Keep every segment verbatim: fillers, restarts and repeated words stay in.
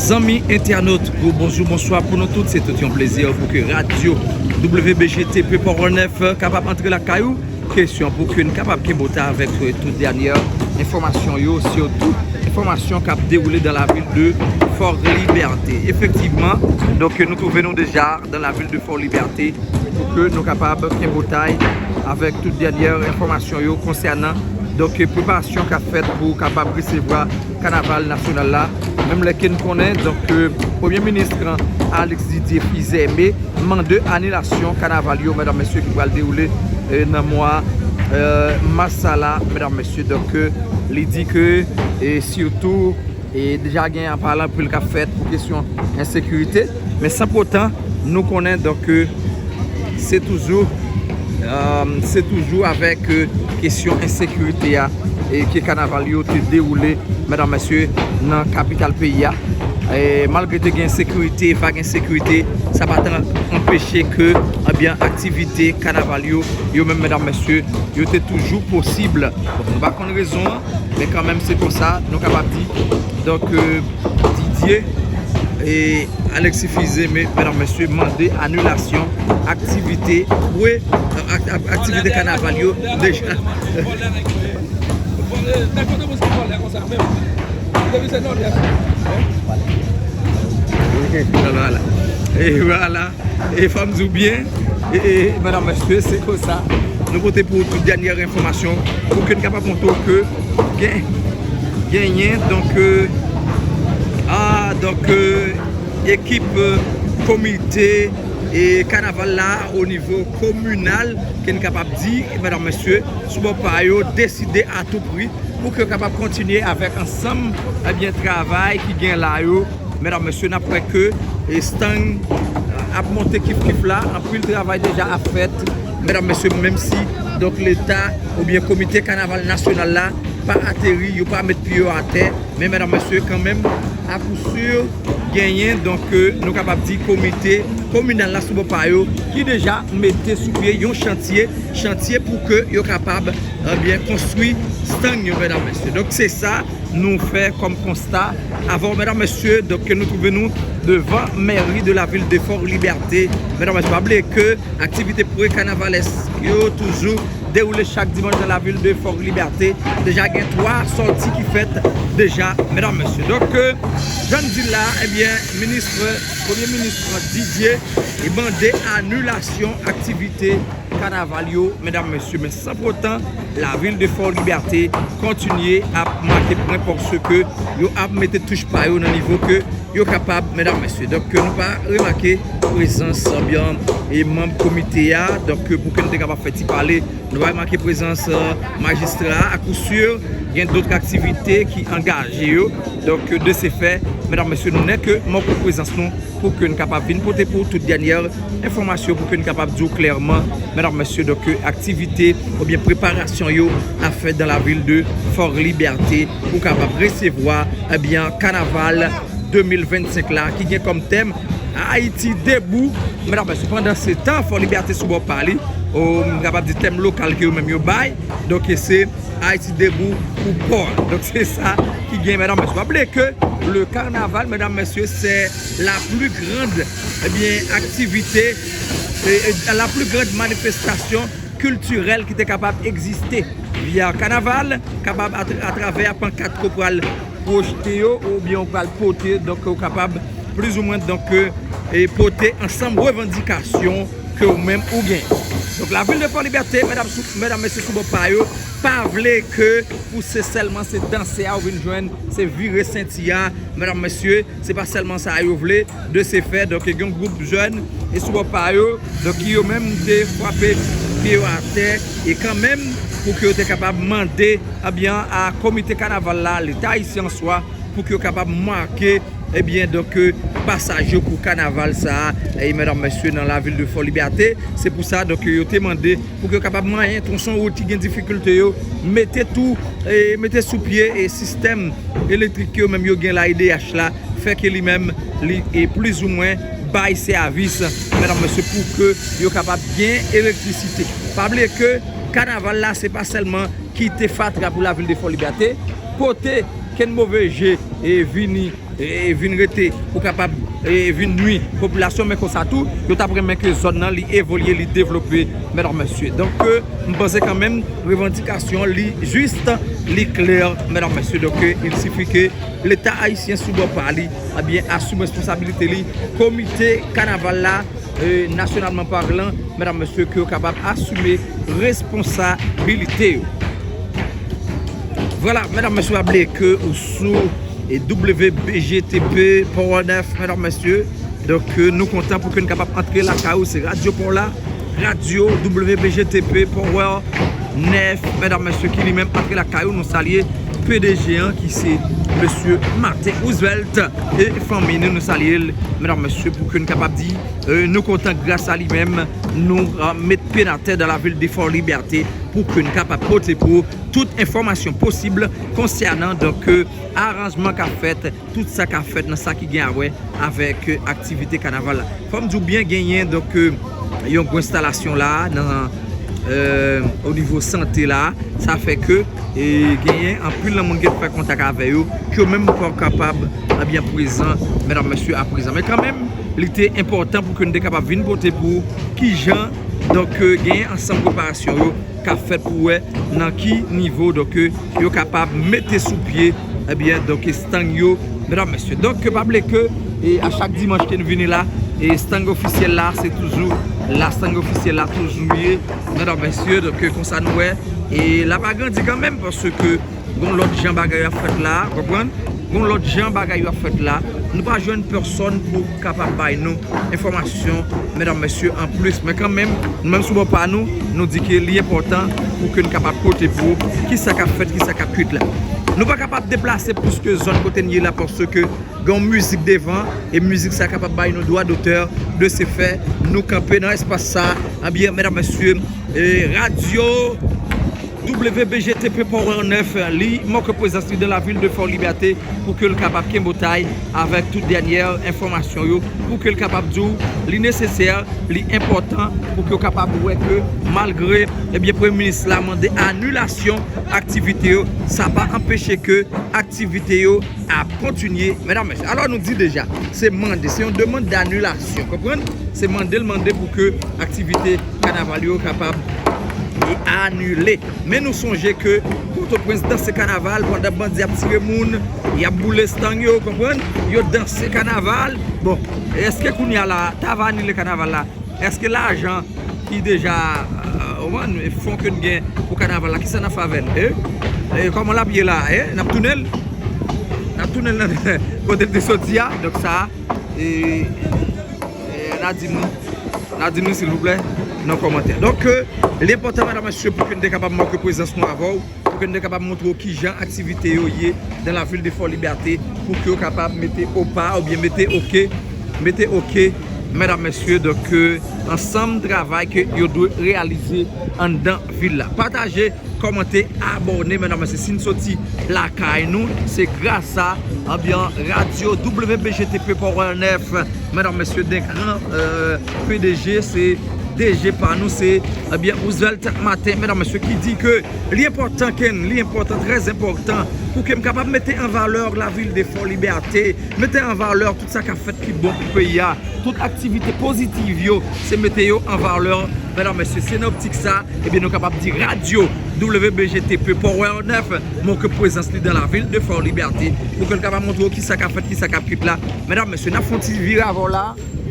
Zanmi entènot, gwo bonjou, bonswa pou nou tout. Se tout yon plezi pou ke radyo W B G T P Port Neuf kapab antre lakay ou. Kesyon pou ke n kapab kenbe w ta avèk tout dènyè enfòmasyon yo, sitou enfòmasyon k ap dewoule dan lavil de Fort Liberté. Efektivman, donk, nou twouve nou deja dan lavil de Fort Liberté pou ke nou kapab kenbe w ta avèk tout dènyè enfòmasyon yo konsènan, donk, preparasyon k ap fèt pou kapab resevwa kanaval nasyonal la. Menm lè ke n konnen, donk, premye minis Alex Didier Fils-Aimé mande anilasyon kanaval yo, medam mesye, ki pral dewoule nan mwa mas sa la, medam mesye. Donk, li di ke, e sitou, e deja gen anpil anpil k ap fèt pou kesyon ensekirite, men san potan, nou konnen, donk, se toujou, se toujou avèk kesyon ensekirite a e ke kanaval yo te dewoule, medam mesye, nan kapital peyi a. E malgre te gen ensekirite, vag ensekirite, sa pa t anpeche ke, ebyen, aktivite kanaval yo, yo menm, medam mesye, yo te toujou posib. Bon, nou pa konn rezon an, men kanmenm se konsa, nou kapab di. Donk, Didier e Alexis Fils-Aimé, medam mesye, mande anilasyon aktivite, wi, aktivite kanaval yo deja. E vwala. E fò m di w byen, e, e, medam mesye, se konsa. Nou pote pou ou tout dènyè enfòmasyon pou ke n kapab montre w ke gen, genyen, donk, a, donk, ekip, komite e kanaval la o nivo kominal, ke n kapab di, medam mesye, sou bò pa yo deside a tou pri pou ke yo kapab kontinye avèk ansanm, ebyen, travay ki gen la yo. Medam mesye, n ap wè ke, e, stang ap monte kif kif la, anpil travay deja ap fèt, medam mesye, menm si, donk, leta oubyen komite kanaval nasyonal la pa ateri, yo pa met pye yo atè, men medam mesye, kanmenm, akousir, genyen, donk, nou kapab di, komite kominal la sou bò pa yo ki deja mete sou pye yon chantye, chantye pou ke yo kapab, ebyen, konstwi stang yo, medam mesye. Donk, se sa nou fè kòm konsta avè w, medam mesye. Donk, ke nou twouve nou devan mèri de lavil de Fort Liberté, medam mesye. Pa bliye ke aktivite pre-kanavalèsk yo toujou dewoule chak dimanch nan lavil de Fort Liberté. Deja gen twa sòti ki fèt deja, medam mesye. Donk, jan n di l la, ebyen, minis, premye minis Didier, li mande anilasyon aktivite kanaval yo, medam mesye. Men san potan, lavil de Fort Liberté kontinye ap make pwen paske yo ap mete touch pa yo nan nivo ke yo kapab, medam mesye. Donk, nou pa remake prezans, ebyen, e manm komite a. Donk, pou ke n te kapab fè ti pale, nou pa remake prezans, e, majistra a. Akousir, gen dòt aktivite ki angaje yo. Donk, de se fè, medam mesye, nou nèk manke prezans nou pou ke n kapab vin pote pou tout dènyè enfòmasyon, pou ke n kapab di w klèman, medam mesye, donk, aktivite oubyen preparasyon yo ap fèt dan lavil de Fort Liberté pou kapab resevwa, ebyen, kanaval de mil vennsenk la, ki gen kòm tèm Ayiti debou, medam mesye. Pandan se tan, Fort Liberté sou bò pa li, o, m kapab di tèm lokal ke yo menm yo bay, donk, se Ayiti debou pou pò. Donk, se sa ki gen, medam mesye. Pa bliye ke le carnaval, medam mesye, se la plus grande, ebyen, aktivite, e, e, la plus grande manifestation kiltirèl ki te kapab egziste. Via kanaval, kapab atra-, atravè pankat ke w pral pwojte yo, oubyen w pral pote, donk, ou kapab plizoumwen, donk, e, pote ansanm revandikasyon ke ou menm ou gen. Donk, lavil de Fort Liberté, medam sou-, medam mesye, sou bò pa yo, pa vle ke pou se sèlman se dansè a ou vin jwenn, se vire senti a, medam mesye, se pa sèlman sa yo vle. De se fè, donk, gen yon gwoup jèn e sou bò pa yo, donk, ki yo menm te frape pye yo atè e kanmenm pou ke yo te kapab mande, ebyen, a komite kanaval la, leta ayisyen an swa, pou ke yo kapab make, ebyen, donk, pasaj yo pou kanaval sa a, e medam mesye, nan lavil de Fort Liberté. Se pou sa, donk, yo te mande pou ke yo kapab manyen twonson wout ki gen difikilte yo, mete tou, e mete sou pye e sistèm elektrik ke yo menm yo gen la, E D H la, fè ke li menm, li, e plizoumwen bay sèvis, medam mesye, pou ke yo kapab gen elektrisite. Pa bliye ke kanaval la, se pa sèlman kite fatra pou lavil de Fort Liberté, pote Ken Move Je e vini e, vin rete pou kapab, e, vin nwi popilasyon, men konsa tou, yo t ap renmen ke zòn nan li evolye, li devlope, medam, mesye. Donk, e, m panse kanmenm revandikasyon li jis, li klè, medam, mesye. Donk, e, il sifi ke Leta ayisyen sou bò pa li, ebyen, asime responsabilite li, komite kanaval la, e, nasyonalman palan, medam, mesye, ke yo kapab asime responsabilite yo. Vwala, medam, mesye, pa bliye ke ou sou, e, W B G T P Power nèf, medam, mesye. Donk, e, nou kontan pou ke n kapab antre lakay ou, se radyo pa w la, radyo W B G T P Power nèf, medam, mesye, ki li menm antre lakay ou, nou salye P D G an, ki se mesye Martin Roosevelt e fanmi nou, nou salye l, medam, mesye, pou ke n kapab di, e, nou kontan gras a li menm, nou, e, met pye n atè dan lavil de Fò Libète pou ke n kapab pote pou ou tout enfòmasyon posib konsènan, donk, e, aranjman k ap fèt, tout sa k ap fèt nan sa ki gen a wè avèk, e, aktivite kanaval la. Fò m di w byen genyen, donk, e, yon gwo enstalasyon la, nan, e, o nivo sante la, sa fè ke, e, genyen anpil nan moun ki te fè kontak avè yo, ke yo menm poko kapab, ebyen, prezan, medam, mesye, aprezan. Men kanmenm, li te enpòtan pou ke n te kapab vin pote pou ou kijan, donk, e, genyen ansanm preparasyon yo k ap fèt pou wè nan ki nivo, donk, e, yo kapab mete sou pye, ebyen, donk, estang yo, medam, mesye. Donk, pa bliye ke, e, a chak dimanch ke n vini la, e, estang ofisyèl la, se toujou la, estang ofisyèl la toujou ye, medam, mesye. Donk, e, konsa nou wè, e, l ap agrandi kanmenm, paske gon lòt jan bagay yo ap fèt la, konprann? Gon lòt jan bagay yo ap fèt la. Nou pa jwenn pèsòn pou kapab bay nou enfòmasyon, medam, mesye, anplis. Men kanmenm, nou menm sou bò pa nou, nou di ke li enpòtan pou ke n kapab pote pou ou kisa k ap fèt, kisa k ap kwit la. Nou pa kapab deplase plis ke zòn kote n ye la, paske gen yon mizik devan, e mizik sa kapab bay nou dwa dotè, de se fè, nou kanpe nan espas sa, ebyen, medam, mesye, e, radyo W B G T P Power nèf, li make prezans li dan lavil de Fò Libète pou ke l kapab kenbe w tay avèk tout dènyè enfòmasyon yo, pou ke l kapab di w li nesesè, li enpòtan pou ke w kapab wè ke malgre, ebyen, Premye Minis la mande anilasyon aktivite yo, sa pa anpeche ke aktivite yo ap kontinye, medam, mesye. Alò, nou di deja, se mande, se yon demann danilasyon, konprann? Se mande l mande pou ke aktivite kanaval yo kapab anile. Men nou sonje ke Pòtoprens danse kanaval pandan bandi ap tire moun, y ap boule estang yo, konprann? Yo danse kanaval. Bon, èske kounye a la, ta va anile kanaval la? Èske lajan ki deja, e, ou konprann, fon ke n gen pou kanaval la, kisa n ap fè avè l? E, e kòman l ap ye la? E, n ap tounen l? N ap tounen l nan kote l te soti a? Donk sa, e, e, n a di nou, n a di nou, silvouplè, nan kòmantè. Donk, e, li enpòtan, medam, mesye, pou ke n te kapab make prezans nou avè w, pou ke n te kapab montre w kijan aktivite yo ye dan lavil de Fò Libète, pou ke w kapab mete opa oubyen mete oke, mete oke, medam, mesye, donk, e, ansanm travay ke yo dwe reyalize anndan vil la. Pataje, kòmante, abòne, medam, mesye. Si n soti lakay nou, se gras a, ebyen, radyo W B G T P Power nèf, medam, mesye, de gran, e, P D G, se D G pa nou, se, ebyen, Roosevelt Martin, medam, mesye, ki di ke li enpòtan ke n, li enpòtan, trè enpòtan, pou ke m kapab mete an valè lavil de Fò Libète, mete an valè tout sa k ap fèt ki bon pou peyi a, tout aktivite pozitiv yo, se mete yo an valè, medam, mesye. Se nan optik sa, ebyen, nou kapab di radyo W B G T P Power nèf make prezans li dan lavil de Fò Libète, pou ke l kapab montre w kisa k ap fèt, kisa k ap kwit la. Medam, mesye, n ap fè yon ti vire avè w la,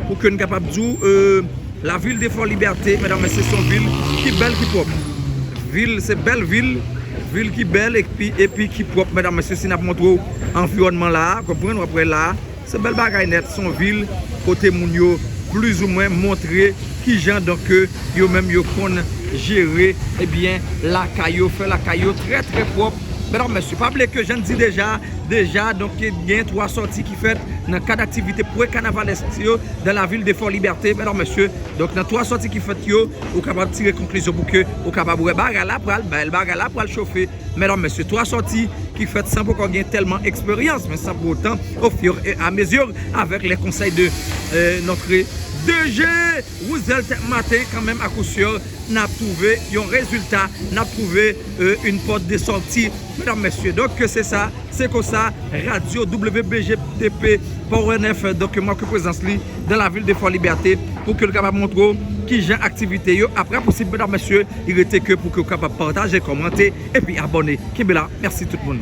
pou ke n kapab di w, e, lavil de Fò Libète, medam, mesye, se yon vil ki bèl, ki pwòp. Vil, se bèl vil, vil ki bèl epi, epi ki pwòp, medam, mesye. Si n ap montre w anviwònman la a, konprann, w ap wè la a, se bèl bagay nèt, se yon vil kote moun yo plizoumwen montre kijan, donk, e, yo menm yo konn jere, ebyen, lakay yo, fè lakay yo trè, trè pwòp. Medam, mesye, pa bliye ke jan n di deja, deja, donk, gen twa sòti ki fèt nan kad aktivite pre-kanavalèsk yo dan lavil de Fò Libète, medam, mesye. Donk, nan twa sòti ki fèt yo, ou kapab tire konklizyon pou ke ou kapab wè bagay la pral bèl, bagay la pral chofe. Medam, mesye, twa sòti ki fèt san poko gen tèlman eksperyans, men san pou otan, au fur et à mesure, avec les conseils de, euh, notre T G Wouzel Tèt Maten kanmenm, akousir n ap twouve yon rezilta, n ap twouve euh, une porte de sortie, medam mesye. Donk se sa, se konsa, radyo W B G T P Power N F, donk mwen ke prezans li dan lavil de Fò Libète pou ke l kapab montre w kijan aktivite yo ap rapousib, medam mesye. Li rete ke pou ke w kapab pataje, kòmante epi abòne. Kenbe la, mèsi tout moun.